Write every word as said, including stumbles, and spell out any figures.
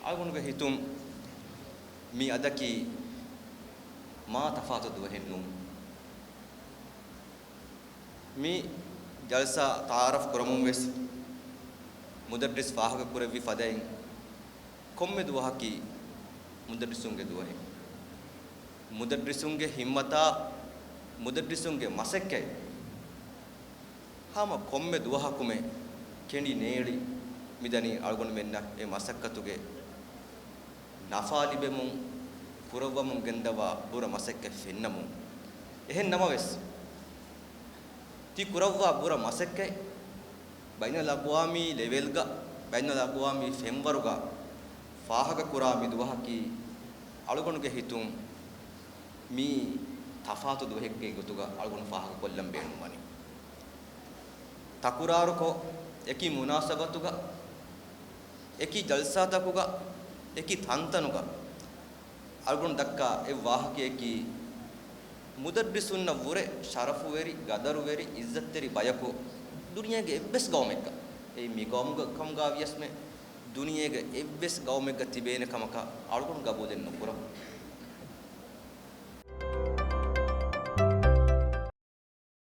އަޅުގަނޑުގެ ހިތުން މި އަދަކީ މާ ތަފާތު ދުވަހެއް ނޫން. މި ޖަލްސާ ތަޢާރަފް ކުރަމުން ވެސް މުދައްރިސް ފާހަގަ ކުރެއްވި ފަދައިން، ކޮންމެ ދުވަހަކީ މުދައްރިސުންގެ ދުވަހެއް. މުދައްރިސުންގެ ހިއްމަތާ، މުދައްރިސުންގެ މަސައްކަތް ހަމަ ކޮންމެ ދުވަހަކުމެ ކެނޑި ނޭޅި މިދަނީ އަޅުގަނޑުމެންނަށް އެ މަސައްކަތުގެ ނަފާ ލިބެމުން، ކުރައްވަމުން ގެންދަވާ ބުރަ މަސައްކަތް ފެންނަމުން. އެހެން ނަމަވެސް، ތި ކުރައްވާ ބުރަ މަސައްކަތް ބައިނަލްއަގްވާމީ ލެވެލްގަ، ބައިނަލްއަގްވާމީ ފެންވަރުގަ ފާހަގަ ކުރާ މި ދުވަހަކީ، އަޅުގަނޑުގެ ހިތުން މީ ތަފާތު ދުވަހެއްގެ ގޮތުގަ އަޅުގަނޑު ފާހަގަ ކޮށްލަން ބޭނުންވަނީ. ތަކުރާރުކޮށް، އެކި މުނާސަބަތުގަ، އެކި ޖަލްސާތަކުގަ، އެކި ތަންތަނުގަ އަޅުގަނޑު ދައްކާ އެއް ވާހަކަޔަކީ، މުދައްރިސުންނަށް ވުރެ ޝަރަފުވެރި، ގަދަރުވެރި، އިއްޒަތްތެރި ބަޔަކު ދުނިޔޭގެ އެއްވެސް ގައުމެއްގަ، އެއީ މި ގައުމުގަ ކަމުގަ ވިޔަސްމެ، ދުނިޔޭގެ އެއްވެސް ގައުމެއްގަ ތިބޭނެ ކަމަކަށް އަޅުގަނޑު ގަބޫލެއް ނުކުރަން.